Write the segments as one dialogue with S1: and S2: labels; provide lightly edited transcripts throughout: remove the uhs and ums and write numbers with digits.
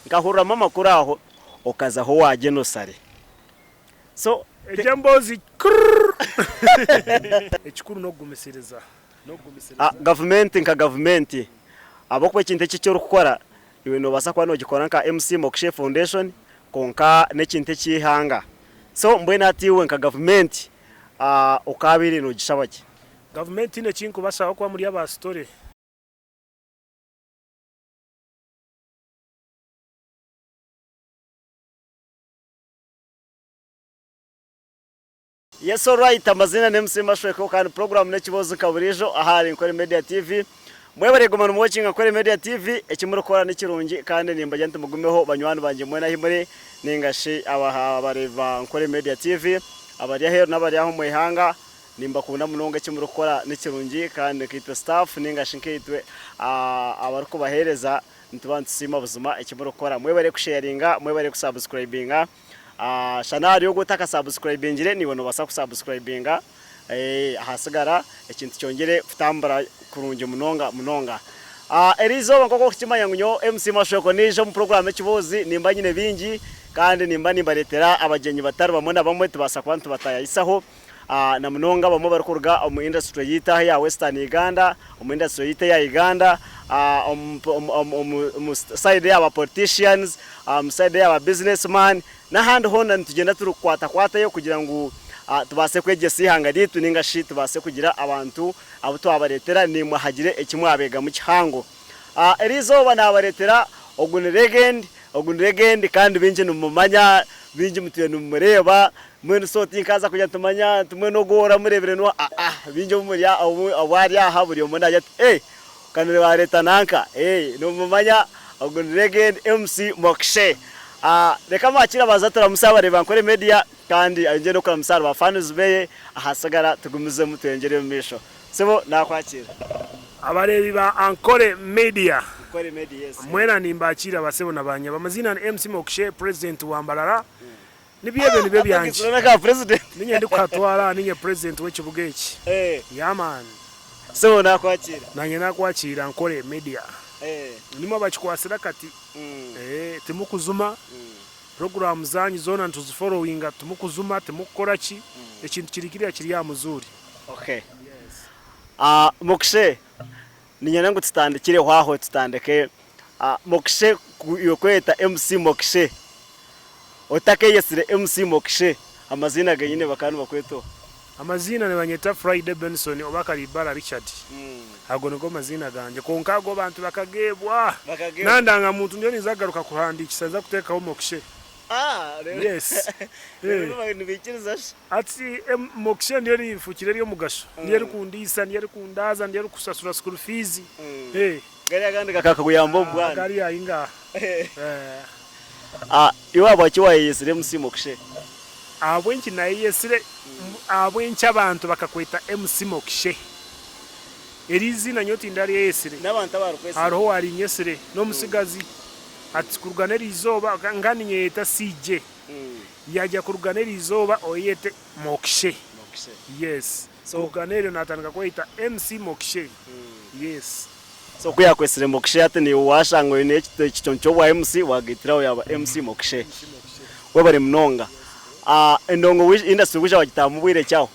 S1: Nkahuriramu amakuru aho okazaho owa Genosare. So.
S2: Egyo emboozi krrr. Ekikuru n'okugumisiriza. N'okugumisiriza.
S1: Gavumenti nka gavumenti ahabw'okuba ekintu eki eki orikukora iwe noobaasa kuba noogikora nka MC Mokshe Foundation kwonka n'ekintu eky'eihanga. So mbwenu hati iwe nka gavumenti okaabaire noogishaba ki?
S2: Gavumenti tihaine eki nkubashaba kuba muri aba story.
S1: Yes alright amaziina ni MC Mashweko kandi program n'ekiboozi nka buriijo ahari Nkore Media TV. Mwebare kuguma nimuwatchinga Nkore Media TV, eki murikukora ni kirungi kandi nimbagira nti mugumeho banywani bangye mwena ahi muri ninga shi abareebi ba Nkore Media TV abari aheeru n'abari aha omu ihanga nimbakunda munonga eki murikukora ni kirungi kandi nkaitwe staff ninga shi nkaitwe abarikubaheereza nituba nitusiima buzima eki murikukora. Mwebare kusheyaringa, mwebare kusabusikurayibinga. Shana ahari ogwo otakasabusikurayibingire naiwe noobaasa kusabusikurayibinga ahasigara ekintu kyongyere kutambura kurungi munonga munonga. Eri izooba nk'oku orikukimanya ngu nyowe MC Mashweko naija omu puroguraamu y'ekiboozi nimba nyine bingi kandi nimba nimbareetera abagyenyi batari bamwe na bamwe tubaasa kuba nitubataayayisaho. Na munonga abamwe abarikuruga omu industry yaitu aha eya Western Uganda, omu industry yaitu eya Uganda, omu side eya ba politicians, omu side eya ba business man n'ahandi hoona nitugyenda turikukwatakwatayo kugira ngu tubaase kwegyesa eihanga ryaitu ninga shi tubaase kugira abantu abu twabareetera naimwe hagire eki mwabeegamu kihango. Eriizooba naabareetera ogu ni legend, ogu ni legend kandi baingi nimumumanya, baingi mutwire nimumureeba, mbwenu so tinkaaza kugira nti manya nti mbwenu ogu oramureebire n'oha, aa baingi obu muri obu ari aha buri omwe naagira ati ee ka nibareeta nanka, ee nimumumanya ogu ni legend MC Mokshe. Reka mwakire abanze aturamutsye abareebi ba Nkore Media kandi ayongyere n'okuramutsya ahari ba fans beye, ahasigara tugumizemu tweyongyere omu maisho. Sebo nakwakira.
S2: Abareebi ba Ankole Media
S1: Ankole Media yes.
S2: Mwena nimbakiira basebo na banyabo. Amaziina ni MC Mokshe president wa Mbarara. Nibyo ebyo nibyo byangye.
S1: Aka president.
S2: Ninye ndikuhatwara ninye president w'ekibuga eki. Yeah man.
S1: Sebo nakwakira.
S2: Nanye nakwakiira Ankole Media. Nimwe abakikwatsire akati. Timukuzuma. Puroguraamu zaanyu zoona nituziforowinga timukuzuma timukukora ki. Ekintu kiri kiriya kiri aha muzuuri.
S1: Okay. Mokshe, niinyenda ngu tutandikireho aho tutandike. Mokshe iwe kweyeta MC Mokshe, otakeyetsire MC Mokshe, amaziina genyine bakaba nibakweta oha?
S2: Amaziina nibanyeta Friday Benson oba Karibara Richard. Ago nigo maziina gangye. Kwonka ago abantu bakageebwa.
S1: Bakageebwa.
S2: Nandanga-muntu ndiyo ninza kugaruka kuhandiikisa nza kuteekaho Mokshe. Yes.
S1: Reero nibaikiriza shi?
S2: Hati Mokshe niyo erinfukire ery'omugasho. Niyo erikundiisa, niyo erikundaaza, niyo erikusasura school fees.
S1: Gariya agandi gakakuyamba omu bwana.
S2: Gariya inga.
S1: Iwe ahabwaki wayeyetsire MC Mokshe?
S2: Ahabw'enki nayeyetsire? Ahabw'enki abantu bakakweta MC Mokshe? Eri eiziina nyowe tindaryeyetsire.
S1: N'abantu abarikwesiga.
S2: Hariho owarinyetsire, n'omutsigazi. Ati kuruga n'eriizooba, nka ninyeyeta CJ. Yaagira kuruga n'eriizooba oyeyete Mokshe. Yes. Kuruga n'eryo naatandika kweyeta MC Mokshe. Yes.
S1: So ku yaakwetsire Mokshe hati naiwe waashanga oine ekiconco ky'obwa MC waagaitiraho yaaba MC Mokshe. Webare munonga. Endongo industry waija waagitaahamu bwire ki aho?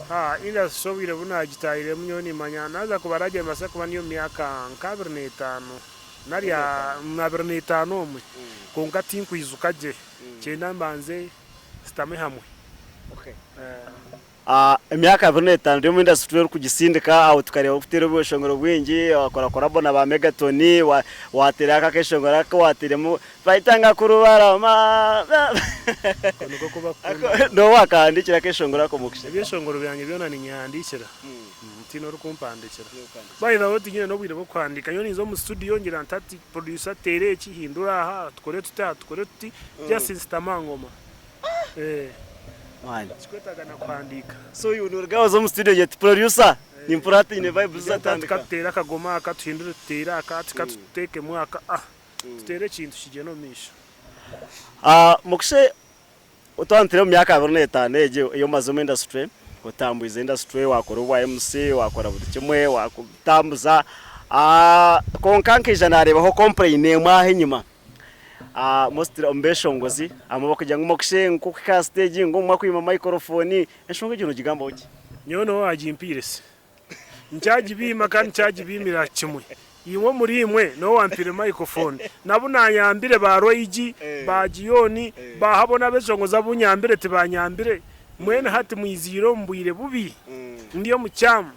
S2: Haa industry obwire obu naagitaahiremu nyowe niimanya naaza kubara gye nimbaasa kuba ndi omu myaka nk'abiri n'etaano. Nari 25 omwe, kwonka tinkwijuka gye. Kyenda mbanze nsitame hamwe.
S1: Emyaka 25 ori omu industry orikugisindika aho tukareeba orikuteera obweshongoro bwingi, wakora collabo na ba Megatoni, wateera aka akeshongoro aka wateiremu Baitanga kurubarama.
S2: Ako niko kubakunda.
S1: N'oha owakahandiikire akeshongoro ako Mugisha?
S2: Ebyeshongoro byangye byona ninyehandiikira. Tihaine orikumpandiikira. By the way tinyine n'obwire bw'okuhandiika, nyowe ninza omu studio ngira nti hati producer teera eki, hindura aha, tukore tuti aha, tukore tuti, just nsitame aha ngoma.
S1: Man.
S2: Tikikwetaaga na kuhandiika.
S1: So iwe noruga waza omu studio ogira oti producer nimpurira hati nyine vibes
S2: Ngira nti hati
S1: zatandika.
S2: katuteere akagoma aka, tuhindure tuteere aka, hati katuteekemu aka, ah tuteere ekintu kigyende omu maisho.
S1: Mukushe Otandikire omu myaka 25 egi ei omaze omu industry, otambwize industry, wakora obwa MC, wakora buri kimwe, wakutambuza, kwonka nkaija nareebaho complain emwe aho enyima. Mostly omu beshongozi abamwe bakugira ngu Mokshe ngu kuhika aha stage ngu omwe akwima microphone, enshonga egyo nogigambaho ki?
S2: Nyowe niwe wagimpaire se. Nkyagibiima kandi nkyagibiimira kimwe. Imwe omuri imwe niwe wampaire microphone. Nabu nayambire ba Rwaigi, ba Gion, ba bona abeshongozi abu nyambire tibanyambire. Mbwenu hati mwiziire omu bwire bubi. Ndi omu kyamu.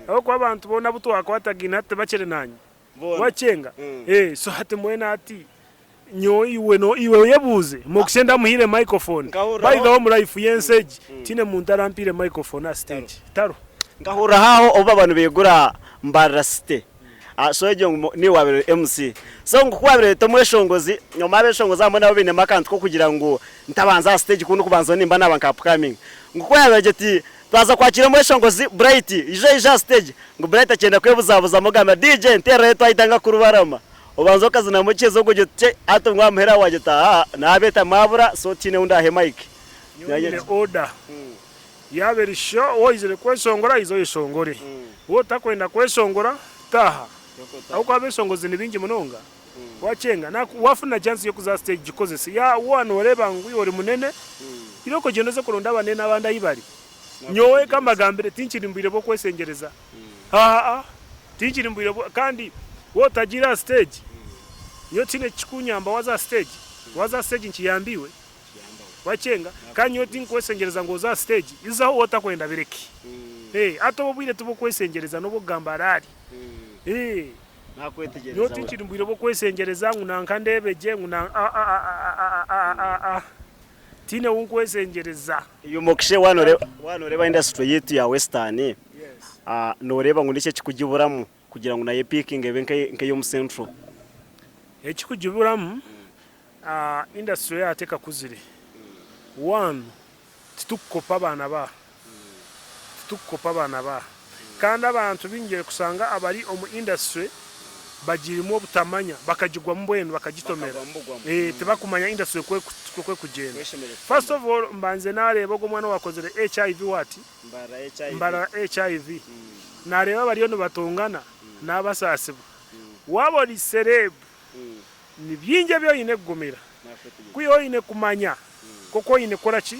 S2: Ahabw'okuba abantu boona abu twakwatagaine hati tibakiri nanye. Wakyenga? Eh, so hati mbwenu hati nyowe iwe no iwe oyebuuze Moxie ndamuhaire microphone.
S1: Nkahuriraho-
S2: By the way omu life y'ensi egi tihaine muntu arampaire microphone aha stage. Tariho.
S1: Nkahuriraho aho obu baba nibaigura Mbarara City. Ah, so egyo ngu mo- niiwe wabaire ori MC. So ngu ku wabaire oyeta omweshongozi, omwe abeshongozi abamwe nabo bainemu akantu k'okugira ngu ntabanza aha stage ku ndikubanzaho nimba naaba nka upcoming. Ngu ku yabaire agira ati Twaza kwakira omweshongozi Bright, ija ija aha stage. Ngu Bright akyenda kwebuzabuzamu ogamba DJ ntererayo twahita nka kurubarama. Obanza okazinamu ekyezogo ogye oti hati ngu aha muheru aho wagira oti ahaa nabeeta mwabura so tihaine ou ndaahe mic.
S2: Nyowe nyine order. Yaaba eri show waaba oizire kweshongora iza oyeshongore. Waaba otakwenda kweshongora taaha. Ahabw'okuba abeshongozi ni baingi munonga. Wakyenga, wafuna chance y'okuza aha stage gikozese. Waaba noreeba ngu iwe ori munene, irooko ogyende oze kuronda abanene abandi ahu bari. Nyowe kambagambire tinkiri mu bwire bw'okwesengyereza. Aa, tinkiri mu bwire kandi waaba otagiire aha stage, nyowe tihaine ekikunyamba waaza aha stage. Waaza aha stage nikiyamba iwe. Wakyenga, kandi nyowe tinkweshengyereza ngu oze aha stage, izaho waaba otakwenda bireke. Hati obu obwire tibw'okweshengyereza n'obw'okugamba araari. Nyowe tinkiri mu bwire bw'okweshengyereza ngu nanka ndeebe gye ngu na aa tihaine ou nkweshengyereza.
S1: Iwe Mokishe waaba nooreeba industry yaitu ya western, nooreeba ngu niki ekirikugiburamu kugira ngu nayo epiikinge ebe nk'ey'omu central?
S2: Ekirikugiburamu, industry yaatu ekakuzire. One, Titukukopa abaana ba Titukukopa abaana ba Kandi abantu baingi orikushanga abari omu industry bagirimu obutamanya bakagigwamu mbwenu bakagitomera eh tibakumanya industry oku erikugyenda. First of all mbanze nareeba ogu omwana owakozire HIV what? Mbarara HIV nareeba bariyo nibatongana nabasaasibwa. Waaba ori celeb Ni bingi ebi oine kugumira. Kwiha oine kumanya nk'oku oine kukora ki?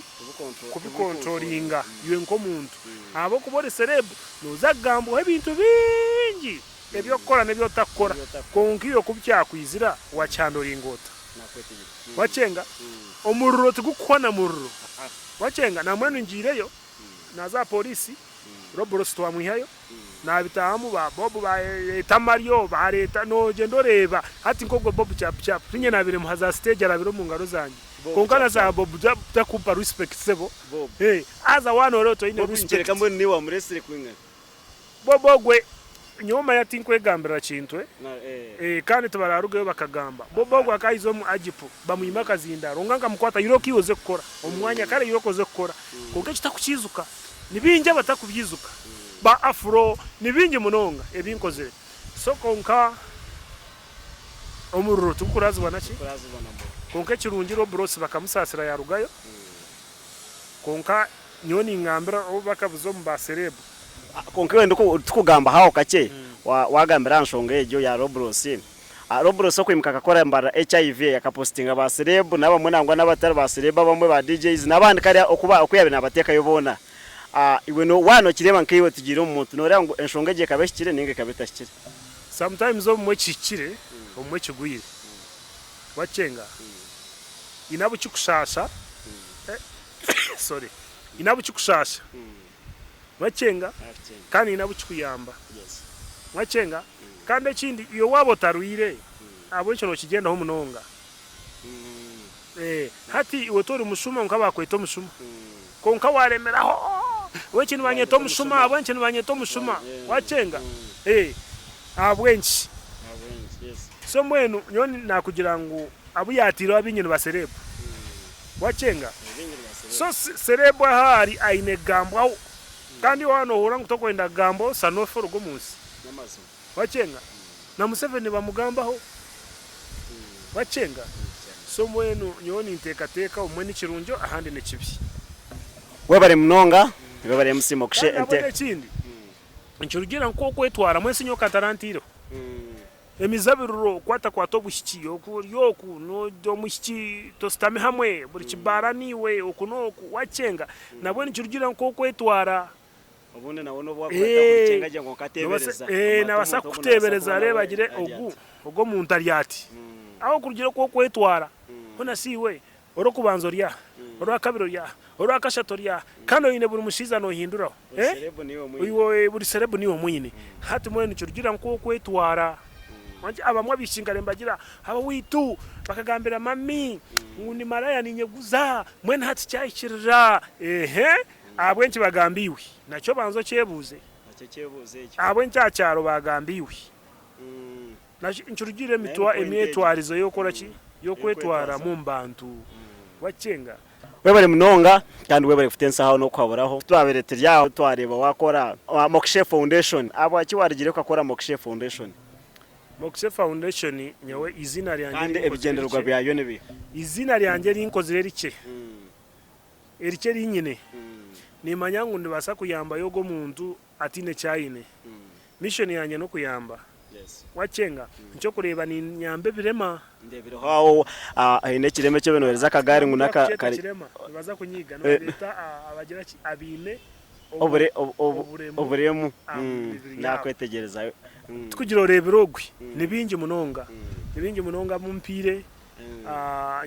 S2: Kubikontrolinga iwe nk'omuntu. Ahabw'okuba ori celeb, nooza kugambwaho ebintu bingi eby'okukora n'ebi otakukora. Kwonka iwe ku kyakwizira, wakihandoringa ota? Wakyenga? Omuriro tigukuhwa na muriro. Wakyenga? Nambwenu ngiireyo, naaza aha pooriisi, Robros twamwihayo. Naabitaahamu ba Bob baareeta amaryo baareeta noogyenda oreeba hati nk'ogwo Bob Chap Chap tiinye naabaire muha za siteegi arabire omu ngaro zangye kwonka na za Bob takumpa respect sebo haza waaba nooreeba oti oine respect. Bob ogwe nyowe manya tinkwegambirira kintu kandi tibararugeyo bakagamba Bob ogwe akaayiza omu Agip bamwima akazindaaro kwonka nkamukwata irooko iwe oze kukora omu mwanya kare irooko oze kukora kwonka ekyo takukiijuka. Ni baingi abatakubyijuka, ba Afro, ni baingi munonga ebi nkozire. So kwonka omuriro tigukuraazibwa naki? Kwonka ekirungi Rob Ross bakamusaasira yaarugayo. Kwonka nyowe ningambira obu bakabuza omu ba celeb.
S1: Kwonka iwe ndikugamba aho kakye, waagambira aha nshonga egyo ya Rob Ross. Robros okwimuka akakora embarara HIV akapositinga ba celeb nabamwe nangwa nabatari ba celeb abamwe ba DJs nabandi kare okuba okuyabaire nabatekayo boona. Iwe waba nokireeba nkaiwe tugiire omu muntu noreeba ngu enshonga egyo ekaba ehikire ninga ekaba etahikire?
S2: Sometimes obumwe kihikire obumwe kigwire. Wakyenga haine abu kikushasha sorry haine abu kikushasha Mwakyenga kandi haine abu kikuyamba. Mwakyenga kandi ekindi iwe waaba otarwaire ahabw'enki nookigyendaho munonga? Hati iwe tori mushuma kwonka baakweta omushuma. Kwonka waaremeraho ahabw'enki nibanyeta omushuma, ahabw'enki nibanyeta omushuma? Wakyenga? Ahabw'enki? So mbwenu nyowe naakugira ngu abu yaataireho abaingi ni basereebu. Wakyenga? So serebu ahu ari aine kugambwaho. Kandi iwe waaba noohurira ngu tokwenda kugambwaho, shana ofe oruge omu nsi. Wakyenga? Na Museveni bamugambaho. Wakyenga? So mbwenu nyowe ninteekateeka obumwe ni kirungi ahandi ni kibi.
S1: Webare munonga, webare MC Mokushe
S2: Kandi nabwo
S1: ente.
S2: n'ekindi, nikirugiirira nk'oku okwetwaramu ensi nyowe ka tarantaireho. Emizabiruro, Okwatakwata obuhiki, oku ori oku, omwishiki tositami hamwe, buri kibaara niiwe, oku n'oku, wakyenga. Nabwo nikirugirira nk'okwetwara.
S1: Obundi nawe n'obu wakuba atakukyenga gye kwonka ateebereza.
S2: Naabaasa kukuteebereza areebe agire ogu, ogu omuntu ari ati. Aho kurugiirira oku orikwetwara, hoona shi iwe Orw'okubanza ori aha, orwakabiri ori aha, orwakashatu ori aha, kandi oine buri mushaija noohinduraho. Iwe buri serebu niiwe omwine. Hati mbwenu nikirugiirira nk'okwetwara. Abamwe abaishiki nkare nibagira, ab'owaitu bakagambira mami ngu ndi maraya ninyeguza, mbwenu hati kyahikirira. Ehe, ahabw'enki bagamba iwe? Nakyo banza okyebuuze. Ahabw'enki aha kyaro bagamba iwe? Nikirugiirira emyetwarize y'okukora ki? Y'okwetwaramu omu bantu. Wakyenga.
S1: Webare munonga kandi webare kuta ensaho n'okuhaburaho. Twabire turi aho twareeba wakora Mokshe Foundation. Ahabwaki warugire okakora Mokshe Foundation?
S2: Mokshe Foundation nyowe eiziina ryangye
S1: Kandi ebigyendererwa byayo nibiha?
S2: Eiziina ryangye erinkozire rikye, erikye erinyine, nimanya ngu nibaasa kuyambayo ogwo omuntu ataine eki aine. Mission yangye n'okuyamba. Wakyenga nikyokureeba ninyamba ebirema.
S1: Ndebireho aho haine ekirema eki banohereza akagaari ngu naka
S2: Nibakukyeta kirema nibaza kunyiga nibabeeta abagira ki abaine
S1: oburemu nakwetegyereza.
S2: Tikugira oreebire ogwe ni bingi munonga ni bingi munonga abu mpiire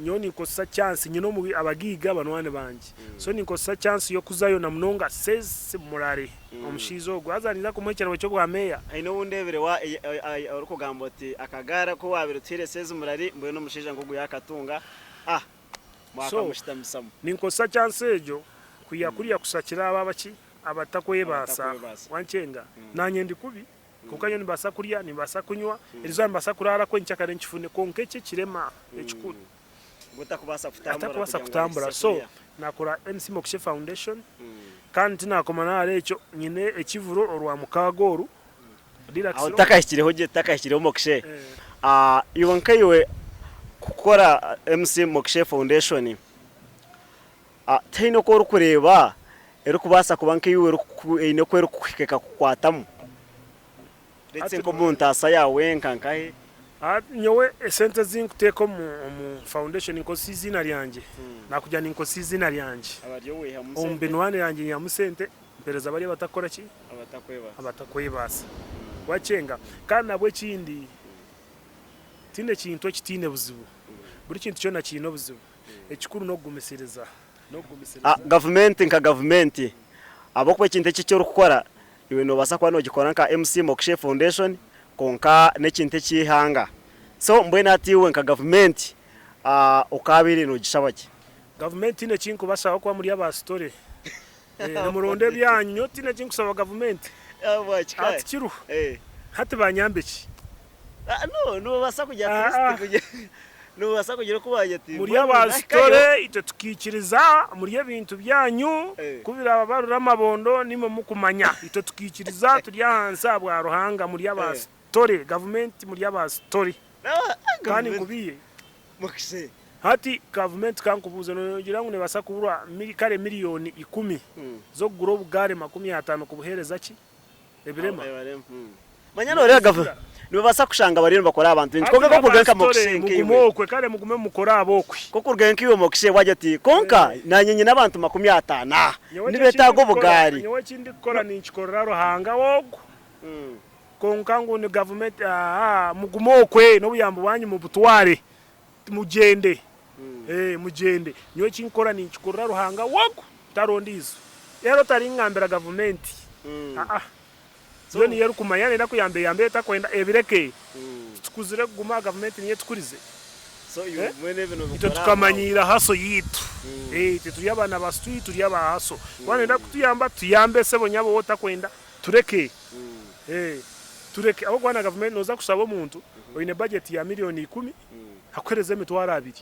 S2: Nyowe ninkozesa chance nyine omu abagaiga banywani bangye so ninkozesa chance y'okuzayo na munonga Sezi Murare omushaija ogwo haza ninza kumuha ekirabo ky'obwa meeya.
S1: Haine ou ndeebire orikugamba oti akagaari aku waabaire otuhaire Sezi Murare mbwenu omushaija nk'ogu yaakatunga ah
S2: So
S1: mwakamushutamisamu.
S2: ninkozesa chance egyo kwiha kuriya kushakira abo abaki abatakwebaasa
S1: Abatakwebaasa.
S2: wankyenga naanye ndi kubi. Kwonka nyowe nimbaasa kurya, nimbaasa kunywa, erizooba nimbaasa kuraara kwencakare nkifune, kwonka eki ekirema ekikuru atakubaasa kutambura. So naakora MC Mokshe Foundation kandi tinaakoma n'ahari ekyo, nyine ekivuro Orwamukaaga oru, Deluxe
S1: Aho
S2: Room.
S1: tutakahikireho gye tutakahikireho Mokshe, iwe nkaiwe kukora MC Mokshe Foundation, Tihaine oku orikureeba erikubaasa kuba nkaiwe eine oku erikukuhika ekakukwatamu? Let's say nk'omu ntaasa yaawe wenka nkahe?
S2: Nyowe esente ezi nkuteeka omu foundation ninkozesa eiziina ryangye, nakugira ninkozesa eiziina ryangye, omu binwaani yangye nyihamu sente mpereza bariya abatakukora ki? Abatakwebaasa. Wakyenga? Kandi nabwo ekindi tihaine kintu ekitaine buzibu, buri kintu kyona kiine obuzibu. Ekikuru n'okugumisiriza. N'okugumisiriza.
S1: Gavumenti nka gavumenti ahabw'okuba ekintu eki eki orikukora iwe noobaasa kuba noogikora nka MC Mokshe Foundation kwonka n'ekintu eky'eihanga. So mbwenu hati iwe nka gavumenti okaabaire noogishaba ki?
S2: Gavumenti tihaine eki nkubasaba ahabw'okuba muri aba sitore. Nimuronda ebyanyu nyowe tihaine eki nkusaba gavumenti. Hati kiriho. Hati banyambe ki?
S1: No, noobaasa kugira at least kugira noobaasa kugira oku waagira oti
S2: Muri
S1: mbwenu
S2: aba
S1: nahikayo.
S2: sitore itwe tukaikiriza murye ebintu byanyu, ku birababarura amabondo nimwe mukumanya. Itwe tukaikiriza turi ahansi ahabwa Ruhanga muri aba sitore, gavumenti muri aba sitore. Kandi nkubiihe. Hati gavumenti ka nkubuuze noogira ngu neebaasa kuburwa kare miriyoni ikumi z'okugura obugaari 50 kubuheereza ki? Ebirema.
S1: Manya noreeba gavu nibabaasa kushanga bariyo nibakora abantu baingi kwonka
S2: Hati
S1: nk'okuruga nka
S2: n'abasitore
S1: Mokishe nkaiwe.
S2: mugume okwe kare mugume mukore ab'okwe.
S1: Nk'okuruga nkaiwe Mokishe wagira oti kwonka nanye nyine abantu 50 aha
S2: Nyowe ekyo
S1: nibetaaga
S2: ekindikukora
S1: obugaari.
S2: nyowe ekindikukora ninkikorera Ruhanga ogwo kwonka ngu ni gavumenti ahaa mugume okwe n'obuyambi bwanyu mubutware mugyende mugyende nyowe ekinkukora ninkikorera Ruhanga wogwo tariho ondiijo reero otaringambira gavumenti aa yo niyo erikumanya neyenda kuyamba eyambe etakwenda ebireke titukuzire kuguma aha gavumenti niyo etukurize itwe tukamanyiira haso yaitu itwe turi abaana ba street turi aba haso waaba noyenda kutuyamba tuyambe sebo nyabo waaba otakwenda tureke tureke ahabw'okuba na gavumenti noza kushaba omuntu oine bajeti ya miriyoni ikumi akuhereze 20,000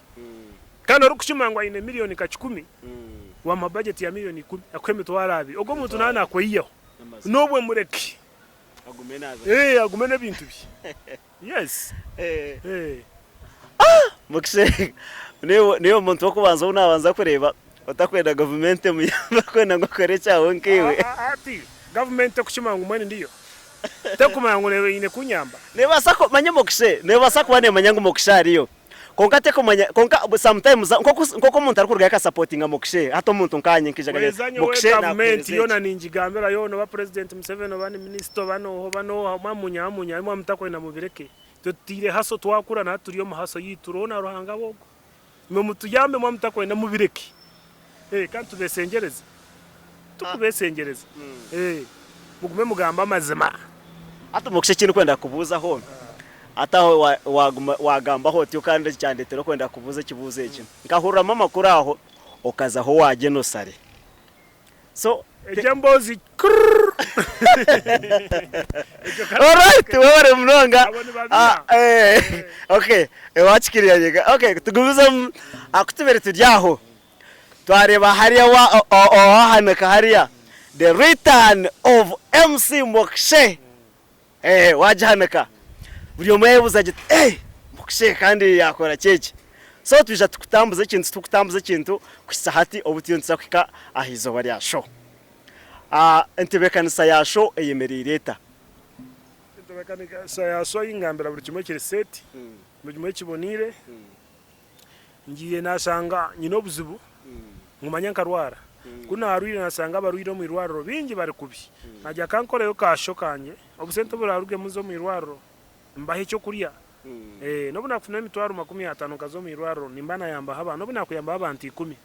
S2: kandi orikukimanya ngu aine miriyoni nka kikumi wamuha bajeti ya miriyoni ikumi akuhe 20,000 ogwo omuntu naaba nakweyihaho n'obwe mureke agume n'ebintu bye yes.
S1: Mukisa niiwe omuntu w'okubanza ou naabanza kureeba otakwenda gavumenti emuyambe orikwenda ngu akore ekyawe nkaiwe.
S2: Hati gavumenti tekukimanya ngu mbwenu ndiyo? Tekumanya ngu eine kunyamba.
S1: Nebaasa ku manya Mokishe, nebaasa kuba nemanya ngu Mokishe ariyo. Kwonka tekumanya, kwonka sometimes nk'oku nk'oku omuntu arikurugayo akasapotinga Mokishe, hati omuntu nkaanye nkaija nkagira
S2: Weeza
S1: nti
S2: nyowe
S1: Mokishe
S2: gavumenti
S1: naakuheereza
S2: yoona
S1: eki.
S2: ningigambira yoona oba Purezidenti Museveni oba ni minisita oba n'oha oba n'oha mwamunya munya mwamutakwenda mubireke. Itwe tutaire haso twakura na hati turi omu haso yaitu roona Ruhanga we ogwo. Imwe mutuyambe mwamutakwenda mubireke. Kandi tubesengyereze. Tukubesengyereza. Mugume mugambe amazima.
S1: Hati Mokishe ekindikwenda kukubuuzaho, hati aho waguma wagambaho otyo kandi kyandetera okwenda kukubuuza ekibuuzo eki. Nkahuriramu amakuru aho okazaho wagenosare. So
S2: Egyo emboozi krrr. Ekyo ka
S1: Alright, webare munonga.
S2: Abo nibabiha.
S1: Ah, eh, okay, wakikiriya Okay, tugumizemu. Ah, ku tubire turi aho, twareeba hariya wa owahanika hariya the return of MC Mokishe. Eh, wagihanika. Buri omwe yayebuuza ati, eh, Mokishe kandi yakora ki eki? So twija tukutambuza ekintu tukutambuza ekintu kuhitsya hati obu turiyo nituza kuhika aha izooba rya show. Ah, entebeekanisa ya show eyemereire eta?
S2: Entebeekanisa ya show ei ngambira buri kimwe kiri set, buri kimwe kiboneire. Ngiire nashanga nyine obuzibu ngu manya nkarwara. Ku naarwire nashanga abarwaire omu irwariro baingi bari kubi. Nagira ka nkoreyo ka show kangye, obusente oburaarugemu nze omu irwariro mbahe ekyokurya. N'obu naakufuna emitwaro 50 nkaza omu irwariro nimba naayambaho abantu, n'obu naakuyambaho abantu ikumi.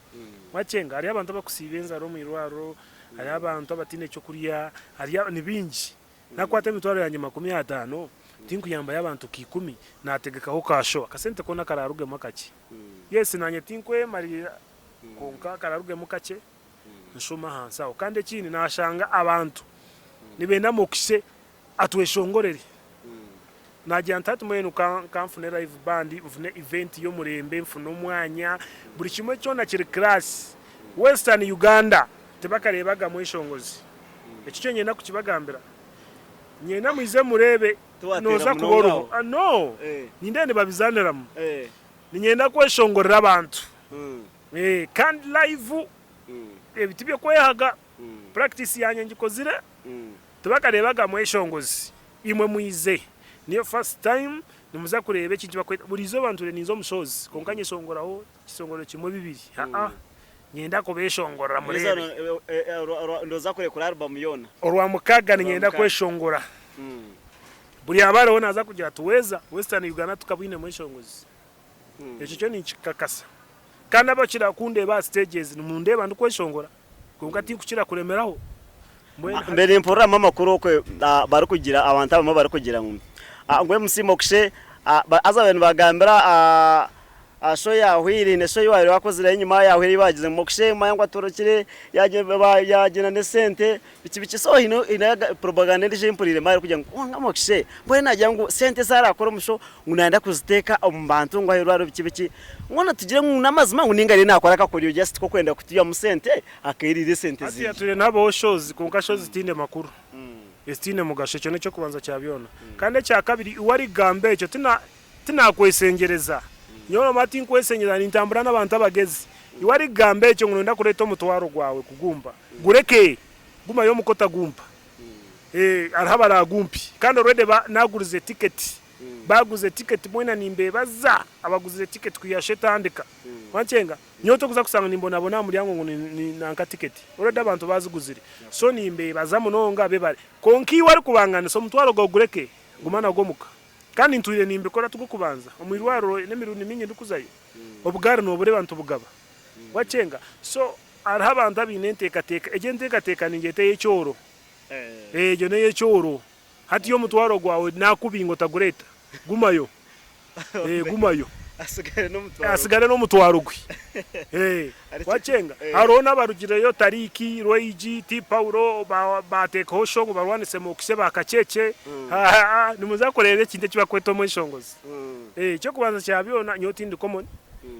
S2: Wakyenga hariyo abantu abakusiiba enjara omu irwariro, hariyo abantu abataine kyokurya, hariyo ni baingi. Nakwata emitwaro yangye 50, tinkuyambayo abantu nka ikumi, nategekaho ka show, akasente koona kararugemu akakye. Yes nanye tinkwemariira kwonka kararugemu kakye nshume ahansi aho. Kandi ekindi nashanga abantu nibenda Mokishe atweshongorere. Nagira nti hati mbwenu ka nfune live band, nfune event y'omurembe, nfune omwanya, buri kimwe kyona kiri class. Western Uganda tibakareebaga mweshongozi. Ekyo kyo niinyenda kukibagambira. Niinyenda mwije mureebe
S1: Tiwateera
S2: nooza kuba
S1: munonga
S2: oriho.
S1: aho.
S2: Ah, no! Nindeeba nibabizaaniramu. Niinyenda kweshongorera abantu. Kandi live, ebi tiby'okwehaga. Practice yangye ngikozire, tibakareebaga mweshongozi. Imwe mwize. Niyo first time nimuza kureeba ekintu eki barikweta, buri izooba ntuure ninza omu shows kwonka nyeshongoraho Ekisongoro kimwe bibiri haa nyenda kubeshongorera mureebe.
S1: Noza kurekura album yoona?
S2: Orwamukaaga niinyenda kweshongora. Buri aba ariho naaza kugira ati weeza Western Uganda tukabwine mweshongozi. Ekyo kyo ninkikakasa. Kandi abakira kundeeba aha stage ezi nimundeeba ndikweshongora kwonka tinkukira kuremeraho.
S1: Mbwenu hati. Mbere nimpuriramu amakuru okwe barikugira abantu abamwe barikugira ngu ngu MC Mokshe haza babaire nibagambira Show yahweire haine show ei wabaire wakozire enyima yahweire ei bagize ngu Mokshe manya ngu atorokire yagyenda n'esente biki biki so haine propaganda endijo ei mpuriire erikugira ngu kwonka Mokshe mbwenu nagira ngu sente ezi arakora omu show ngu nayenda kuziteeka omu bantu ngu aheeru hariho biki biki mbwenu tugire ngu n'amazima ngu ninga ariyo nakora akakoryo just k'okwenda kutwihamu sente akeeriira esente
S2: Hati
S1: zeye.
S2: hatwire nihabaho shows kwonka shows zitaine makuru, ezitaine mugasho ekyo n'eky'okubanza kya byona. Kandi ekyakabiri iwe arikugamba ekyo tina Tinaakwesengyereza. Nyowe noomanya tinkwesengyereza, nintambura n'abantu abagezi. Iwe arikugamba ekyo ngu nooyenda kureeta omutwaro gwawe kugumpa, gureke. Gumayo omuka otagumpa. Hariho abaraagumpe. Kandi already naagurize tiketi. Baaguze tiketi mwena nimbeebaza abaguzire tiketi kwiha show etandika. Wankyenga? Nyowe tokuza kushanga nimbonabona aha muryango ngu nanka tiketi. Already abantu baaziguzire. So nimbeebaza munonga bebare. Kwonka iwe arikubanganisa omutwaro gwawe gureke, guma nagwo omuka. Kandi ntwire nimbikora tigw'okubanza. Omu irwariro n'emirundi mingi ndikuzayo, obugaari noobureeba nitubugaba. Wakyenga? So hariho abantu abaine enteekateeka, egyo enteekateeka ningyeta ey'ekyoro. Egyo n'ey'ekyoro. Hati omutwaro gwawe naakubinga otagureeta, gumayo. Gumayo. Asigare n'omutwaro gwe. Wakyenga? Hariho n'abarugireyo Tariiki, Rweigi, T. Paulo, baateekaho show ngu barwanise Mokishe ba Kakyekye. Nimuza kureeba ekintu eki barikweta omweshongozi. Eky'okubanza kya byona, nyowe tindi common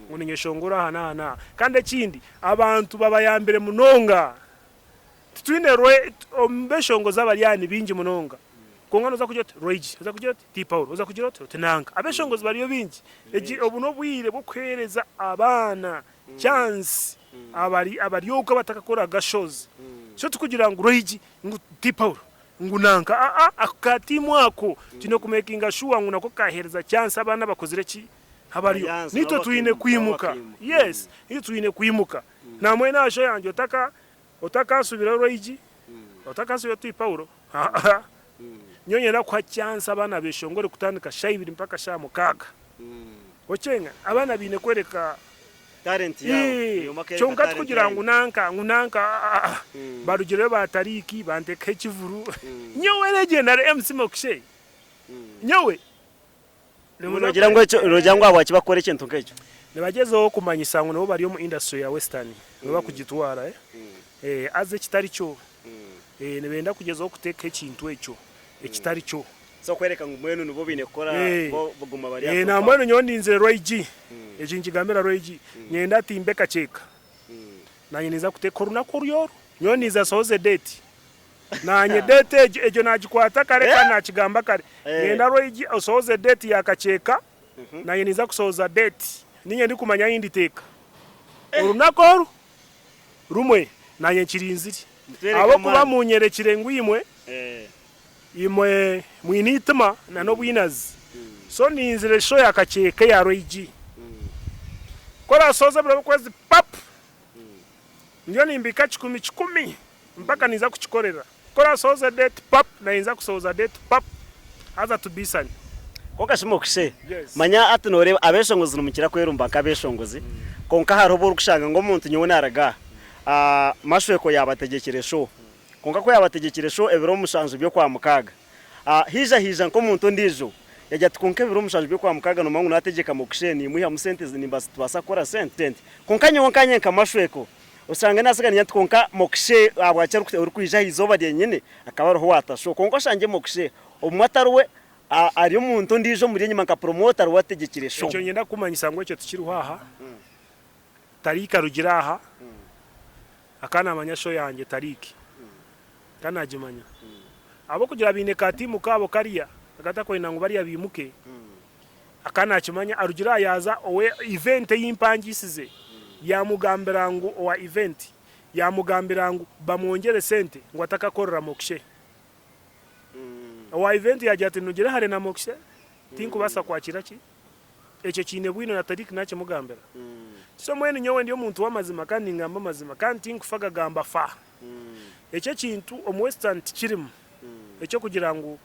S2: ngu ninyeshongora aha n'aha n'aha. Kandi ekindi, abantu babayambire munonga. Titwine omu beshongozi abari aha ni baingi munonga. Kwonka noza kugira oti Rweigi, oza kugira oti T. Paulo, oza kugira oti oti nanka. Abeshongozi bariyo baingi. Egi obu n'obwire bw'okuheereza abaana chance abari abari okwo abatakakoraga shows. So tikugira ngu Rweigi ngu T. Paulo. Ngu nanka aa ako ka team ako twine ku makinga sure ngu nako kahereza chance abaana abakozire ki abariyo
S1: Alliance
S2: nitwe
S1: nabo
S2: twine
S1: bakaimuka nabo
S2: kwimuka
S1: bakaimuka.
S2: yes nitwe twine kwimuka namwena aha show yangye otaka otakasubirayo Rwaigi otakasubirayo T Paulo aa nyowe nyenda kuha chance abaana beshongore kutandika shaha ibiri mpaka shaha mukaaga okyenga abaana baine kwereka
S1: Talent yaabo.
S2: Ii,
S1: Buri omwe akeereka
S2: kyonka
S1: talent
S2: tikugira
S1: ye.
S2: ngu nanka ngu nanka aa barugireyo ba Tariiki bantekaho ekivuru nyowe legendary MC Mokshay nyowe
S1: Noogira ngu ekyo noogira ngu ahabwaki bakukora ekintu nk'ekyo?
S2: Nibagyezaho kumanyisa ngu nibo bari omu industry ya western nibo bakugitwara eh, haza ekitari kyo eh, nibenda kugyezaho kuteekaho ekintu ekyo ekitari kyo.
S1: So kwereka ngu mbwenu nibo baine kukora
S2: Eh,
S1: bo baguma bari aha
S2: eh,
S1: top aho.
S2: nambwenu nyowe ndinzire Rwaigi, eki nikigambira Rwaigi, nyenda atimbe kakyeka, nanye ninza kuteeka orunaku oru oru, nyowe ninza sohoze date, nanye date egyo egyo nagikwata kare kandi nakigamba kare,
S1: Eh.
S2: nyenda Rwaigi osohoze date ya kakyeka, nanye ninza kusohoza date, ninye ndikumanya ahi nditeeka orunaku oru rumwe, nanye nkirinzire,
S1: Mutwereke
S2: ahabw'okuba
S1: amaani.
S2: munyerekire ngu imwe
S1: Eh.
S2: Imwe mwine eitima na n'obwinazi. So ninzire show ya kakyeka eya Roigi. Ku orasohoza ebiro by'okwezi pap! Ndiyo nimbiika kikumi kikumi mpaka ninza kukikorera. Ku orasohoza date pap! Naanye ninza kusohoza date pap! Haza tubiisane.
S1: Kwonka shi Mokushe,
S2: Yes.
S1: manya hati nooreeba abeeshongozi nimukira kwerumba nk'abeeshongozi, kwonka hariho obu orikushanga ngu omuntu nyowe naaraga aha, Mashweko yaabategyekyire show. Kwonka ku yaabategyekire sho ebiro mushanju by'Okwamukaaga, haija haija nk'omuntu ondiijo, yaagira ati, Kwonka ebiro mushanju by'Okwamukaaga noomanya ngu naategyeka Mokushe niimwihamu sente ezi nimbaasa tubaasa kukora sente. Kwonka nyowe nkaanye nka Mashweko, oshange naatsiga niinyenda nti kwonka Mokushe ahabwaki orikwija aha izooba ryenyine akaba ariho waata sho. Kwonka oshangye Mokushe obumwe atari we ari omuntu ondiijo omuri enyima nka promoter ariwe ategyekire sho.
S2: Ekyo niinyenda kukumanyisa ngu ekyo tikiriho aha, Tariika arugire aha. Akaba naamanya show yangye Tariq. Akaba naagimanya. Ahabw'okugira baine ka tiimu kaabo kariya akatakwenda ngu bariya baimuke, akaba naakimanya arugire aha yaaza owe event ei mpangiisize yaamugambira ngu owa event yaamugambira ngu bamwongyere sente ngu atakakorera Mokshe. Owa event yaagira ati ndugire hare na Mokshe tinkubaasa kwakira ki? Ekyo kiine bwino na Tariq nakimugambira. So mbwenu nyowe ndi omuntu w'amazima kandi ningamba amazima kandi tinkufa gagamba fa. Ekyo ekintu omu western tikirimu eky'okugira ngu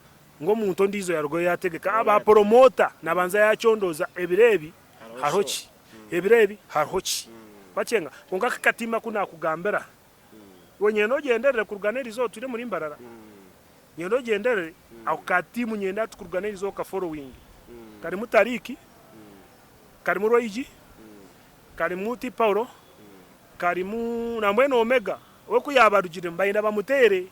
S2: ngu omuntu ondiijo yarugayo yategeka. Aba promoter nabanza yakyondooza ebiro ebi hariho ki, ebiro ebi hariho ki. Wakyenga? Kwonka akakatimba aku nakugambira iwe nyenda ogyenderere kuruga n'erizooba otwire omuri Mbarara. Nyenda ogyenderere ako ka team nyenda hati kuruga n'erizooba oka following. Karimu Tariq, karimu Roigi, karimu T Paulo, karimu nambwenu Omega we ku yaabarugiremu bayenda bamuteere.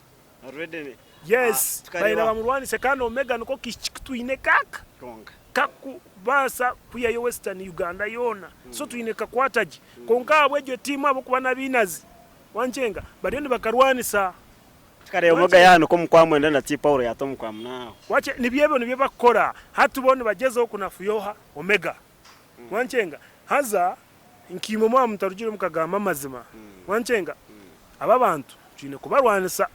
S1: Already
S2: Yes,
S1: tukareeba.
S2: bayenda bamurwanise kandi Omega niko kaishiki ku twine kaka
S1: Konka.
S2: kakubaasa kwihayo Western Uganda yoona. So twine kakwata gye. Kwonka ahabw'egyo tiimu ahabw'okuba n'abainazi, wankyenga, bariyo nibakarwanisa.
S1: Tukareeba Omega yaahanika omu Kwamwenda na T Paulo yaata omu Kwamunaana.
S2: Wakye, nibyo ebyo nibyo bakukora. Hati bo nibagyezaho kunafuya oha? Omega. Wankyenga? Haza nkaimwe mwaba mutarugire mukagamba amazima, wankyenga? Aba abantu twine kubarwanisa.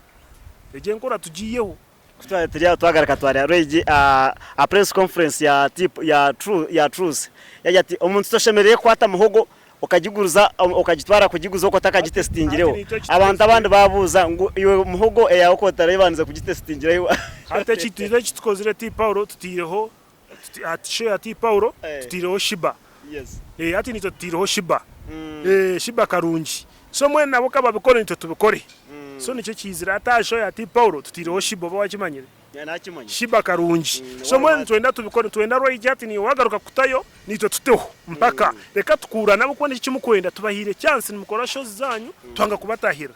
S2: Egyo enkora tugiiyeho.
S1: Ku twaba turi aho twagaruka twareeba Rwegi aha press conference ya ya ya Truth yagira ati omuntu toshemereire kukwata muhogo okagiguruza okagitwara kugiguza okwo otakagitesitingireho. Abantu abandi baabuuza ngu iwe muhogo eyaawe ku otarabandize kugitesitingiraho.
S2: Hati eki twine eki tukozire T Paulo tutaireho aha show ya T Paulo tutaireho Shiba. Hati naitwe tutaireho Shiba. Shiba karungi. So mbwenu nabo ka babikore naitwe tubikore. So nikyo kiizire hati aha show ya T Paulo tutaireho Shiba oba wakimanyire? Shiba karungi. So mbwenu nitwenda tubikore nitwenda Rwaija ati niiwe wagaruka kutayo naitwe tuteho mpaka. Reka tukuurane ahabw'okuba nikyo kimukwenda tubahaire chance nimukora shows zanyu twanga kubatahirira.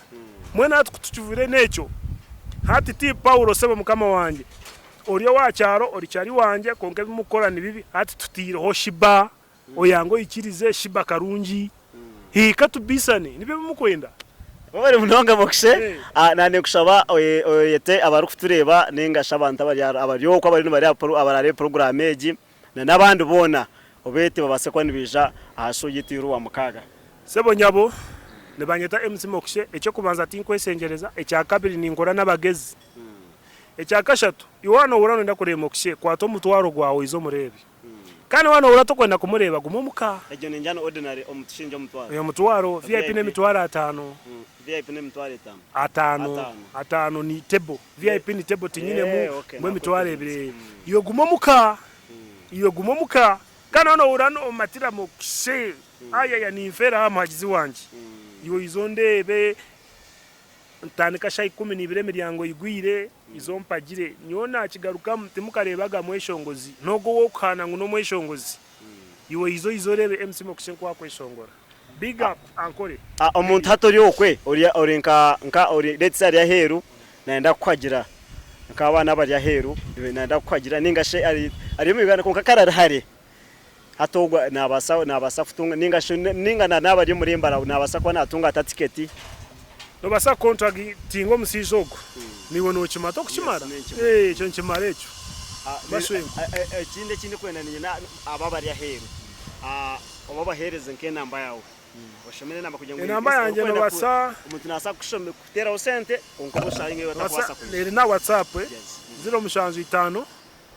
S2: Mbwenu hati kutukivire n'ekyo hati T Paulo sebo mukama wangye ori owa kyaro ori kyari wangye kwonka ebi mukukora nibibi hati tutaireho Shiba Oyange oikirize Shiba karungi. Hii katubiisane nibyo ebi mukwenda?
S1: Webare munonga Mokshe. Nanye nikushaba oyete abarikutureeba ninga shi abantu abari okwo abariyo nibareeba abarareebe puroguraamu egi na n'abandi boona obeete babaase kuba nibaija aha show yaitu ey'Orwamukaaga.
S2: Sebo nyabo, nibanyeta MC Mokshe, eky'okubanza tinkweshengyereza, ekyakabiri ninkora n'abagezi. Ekya kashatu, iwe waaba noohurira nooyenda kureeba Mokishe, kwata omutwaro gwawe oize omureebe. Kandi waaba noohurira tokwenda kumureeba, guma omuka.
S1: Egyo ningira ni ordinary omutushinja omutwaro.
S2: Oyo omutwaro, VIP n'emitwaro ataano.
S1: VIP n'emitwaro etaano.
S2: Ataano, ataano ni table. VIP ni table tinyinemu mbwenu emitwaro ebiri. Iwe guma omuka, iwe guma omuka. Kandi waaba noohurira noomatira Mokishe, ayaya ninfeera aha muhagizi wangye. Iwe oize ondeebe. Ntandika shaaha 12 emiryango eigwire, izo mpagire. Nyowe naakigarukamu, timukareebaga mweshongozi. N'ogwo ow'okuhaana ngu n'omweshongozi. Iwe iza oize oreebe MC Mokishe nku akweshongora. Big up Ankole.
S1: Omuntu hati ori okwe ori ori nka nka ori let's say ari aheeru nayenda kukuhagira nk'abaana abari aheeru nayenda kukuhagira ninga shi ari ari omu Uganda kwonka kare ari hare Hati ogwo nabaasa nabaasa kutunga ninga shi ninga na naaba ari omuri Mbarara nabaasa kuba natunga ata tiketi?
S2: Nobaasa kukontragitinga omushaija ogwo naiwe nokimara tokukimara? Eeh ekyo nikimara ekyo bashwengwa.
S1: Ekindi eki ndikwenda niinyenda abo abari aheeru obabaheereze nk'enamba yaawe oshome n'enamba kugira ngu
S2: Enamba yangye
S1: orikwenda ku
S2: nobaasa
S1: omuntu nabaasa kuteeraho sente kwonka oba oshusha nka iwe atakubaasa kwija.
S2: Eri na WhatsApp 075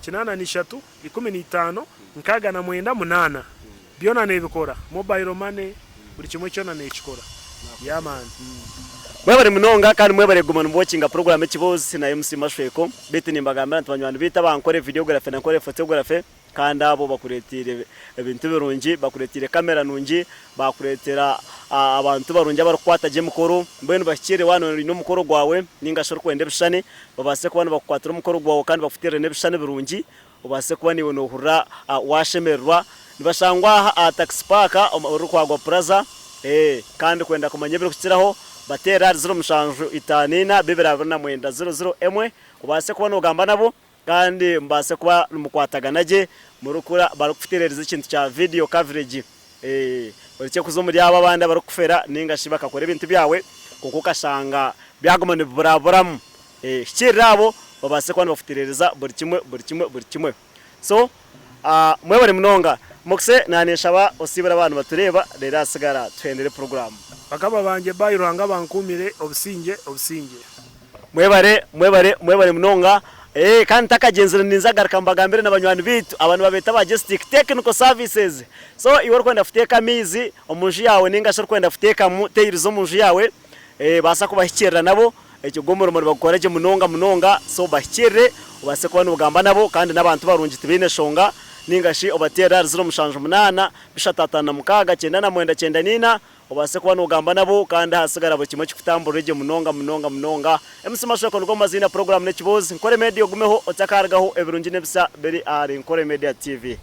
S2: 83 15 69 8 byona nebikora mobile money buri kimwe kyona nekikora yeah man.
S1: Mwebare munonga kandi mwebare kuguma nimuwokinga program Ekiboozi na MC Mashweko. Beitu nimbagambira nti banywani beitu abankore videography na nkore photography kandi abo bakureteire ebintu birungi, bakureteire camera nungi, bakureetera abantu barungi abarikukwata gye emikoro. Mbwenu bahikirire waaba oine omukoro gwawe ninga shi orikwenda ebishushani babaase kuba nibakukwatira omukoro gwawe kandi bakuteerere n'ebishushani birungi obaase kuba naiwe noohurira waashemererwa. Nibashangwa aha aha Taxi Park omuri Rukwagwa Plaza kandi kwenda kumanya ebirikukiraho bateerere ahari ziro mushanju itaano ina bibiri abiri na mwenda ziro ziro emwe obaase kuba noogamba nabo kandi mubaase kuba nimukwatagana gye murikura barikukuteerereza ekintu kya video coverage. Orekye kuza omuri abo abandi abarikukufera ninga shi bakakora ebintu byawe kwonka okashanga byaguma nibiburaburamu. Hikiirira abo babaase kuba nibakutereereza buri kimwe buri kimwe buri kimwe. So mwebare munonga. Mukise naninshaba osiibure abantu batureeba reero ahasigara tuhendere puroguraamu.
S2: Bakama bangye bye Ruhanga abankuumire obusingye obusingye.
S1: Mwebare mwebare mwebare munonga eeh kandi ntakagyenzire ninza garuka mbagambire na banywani beitu aba nibabeeta ba Gestic Technical Services so iwe orikwenda kuteeka amaizi omunju yaawe ninga shi orikwenda kuteekamu tails omunju yaawe eeh baasa kubahikirira nabo ekyo ogwo omurimo nibagukora gye munonga munonga so bahikirire obaase kuba nogamba nabo kandi n'abantu barungi tibaine shonga ninga shi obateerere ahari ziro mushanju munaana bishatu ataano na mukaaga kyenda na mwenda kyenda n'ina Obaase kuba noogamba nabo kandi hasigara buri kimwe kikutamburire gye munonga munonga munonga. MC Mashweko nigo maziina puroguraamu n'ekiboozi. Nkore Media ogumeho otakaarugaho ebirungi n'ebisya biri ahari Nkore Media TV.